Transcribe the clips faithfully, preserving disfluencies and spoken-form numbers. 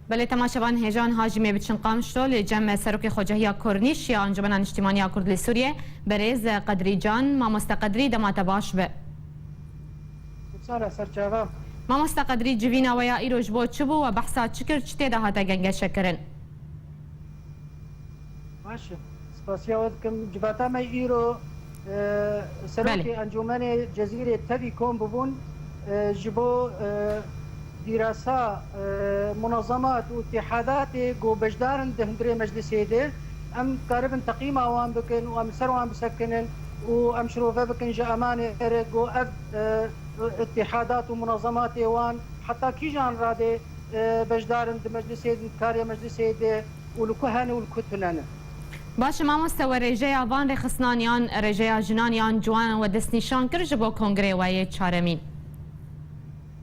Belê, temaşevan hêjan, ha jî me biçin Qamişlo, li cem Serokê Xwecehiya Kornîş ya Encûmena Niştîmaniya Kurd li Sûriyê, berêz Qedrî Can. Mamoste Qedrî, dema te baş be. Sala serçava. Mamoste Qedrî, civîna we ya îro ji bo çi bû? We behsa çi kir? Çi tê de hate gengeşekirin? Baş e. Spasiya we dikim. Civata me îro, e, serokê Belê. Encûmenê Cezîrê tevî kom bibûn, e, ji bo, e, dîrasa, e, munazemat û îtîhadatê ku beşdar in di hundirê meclisê de, em karibin teqîma wan bikin û em li ser wan bisekinin û em şirove bikin ji emanê re ku ev, e, îtîhadat û munazematê wan heta kîjan radê, e, beşdar in di meclisê, di karê meclisê de û li ku hene û li ku tune ne. Baş e mamoste, we rêjeya van rêxisnan yan rêjeya jinan yan ciwanan we destnîşan kir ji bo kongrê we yê çaremîn?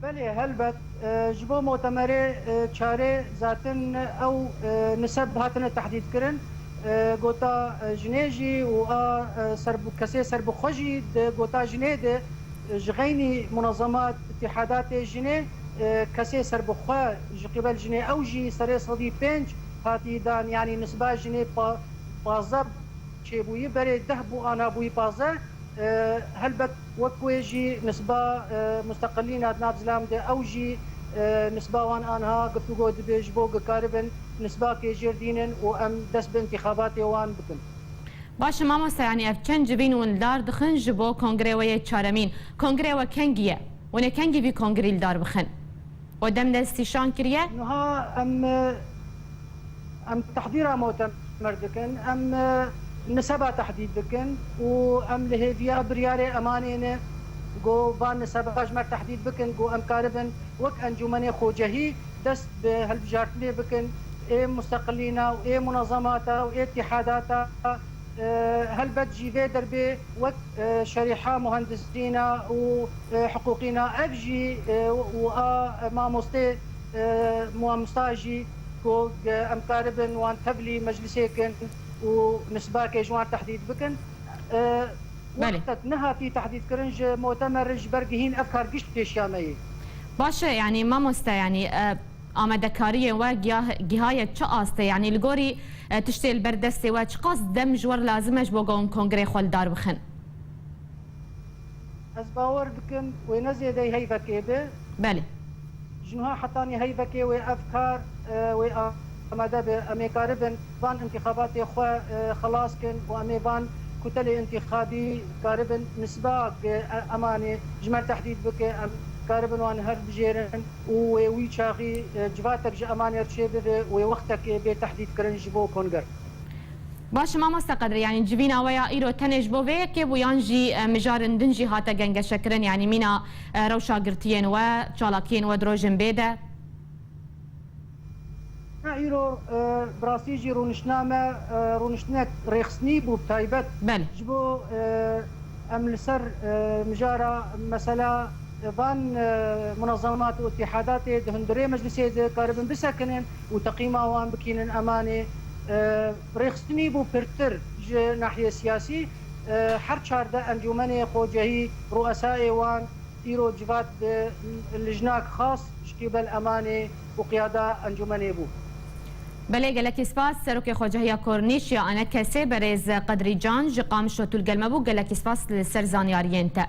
Belê, helbet, e, ji bo motemerê, e, çarê zaten ew, e, niseb hatine tehdîdkirin. E, gota, e, jinê jî û a, e, serbi-, kesê serbixwe jî di gota jinê de, e, ji xeynî munazemat, îtîhadatê jinê, e, kesê serbixwe ji qîbel jinê ew jî serê sedî pênc hatî dan, yanî nisba jinê pa-, pazdeh çêbûyî, berê deh bû, ana bûyî pazdeh. E, helbet wek wê jî nisba, e, musteqilîna di nav zilam de ew jî, e, nisba wan anha guftûgo dibe ji bo ku karibin nisbakê jêr dînin û em dest bi întîxabatê wan bikin. Baş e mamoste, yanî ev çend civîn hûn li dar dixin ji bo kongrê we yê çaremîn? Kongrê we kengî ye? Hûn ê kengî vî kongrî li dar bixin? We dem destnîşan kiriye? Niha em, em tehdîra motemer dikin, em niseba tehdîd dikin û em li hêviya biryarê emanê ne ku van niseba ji me re tehdîd bikin ku em karibin wek encûmenê xwecehî dest bi hilbijartinê bikin ê musteqilîna û ê munezemata û ê îtîhadata. E, helbet jî vê derbê wek, e, şerîha muhendisîna û, e, hiqûqîna ev jî, e, û a mamostê, e, mamosta jî ku, e, em karibin wan tevlî meclisê kin û nisbakê ji wan tehdîd bikin. E, Belê. Wextek nehatî tehdîdkirin ji motemer ji ber gihîn ev kar gişt pêşiya me yê. Baş e, yanî mamoste, yanî, e, amadekariyên we giya-, gihaye çi astê? Yanî li gorî, e, tiştê li ber destê we çiqas dem ji we re lazim e ji bo ku hûn kongrê xwe li dar bixin? Ez bawer dikim wê ne zêdeyî heyvekê be. Belê. Ji niha hetanî heyvekê wê ev kar, e, wê amade be. Em ê karibin van întîxabatê xwe, e, xelas kin û em ê van kutelê întîxabî karibin nisba, e, emanê ji me re tehdîd bike, em karibin wan herbijêrin. Û wê wî çaxî, e, civatek ji emanê re çêbibe, wê wextekê bê tehdîdkirin ji bo konger. Baş e, mamoste Qedrî, yanî civîna we ya îro tenê ji bo vê yekê bû yan jî, e, mijarên din jî hate gengeşekirin, yanî mîna, e, rewşa girtiyên we, çalakiyên we di rojên bê de? Na, îro, e, bi rastî jî rûniştina me, e, rûniştinek rêxistinî bû, bi taybet Belê. Ji bo, e, em li ser, e, mijara mesela van, e, munezemat û îtîhadatê di hundirê meclisê de karibin bisekinin û teqîma wan bikînin emanê. E, rêxistinî bû pirtir ji nahiyê siyasî. E, her çardeh encûmenê xwecehî, ruesayê wan, îro civat bi lijnak xas ji qîbel emanê û qiyada encûmenê bû. Belê, gelekî spas. Serokê Xwecehiya Kornîş ya ANKSê, berêz Qedrî Can ji Qamişlo tu li gel me bû. Gelekî spas li ser zanyariyên te.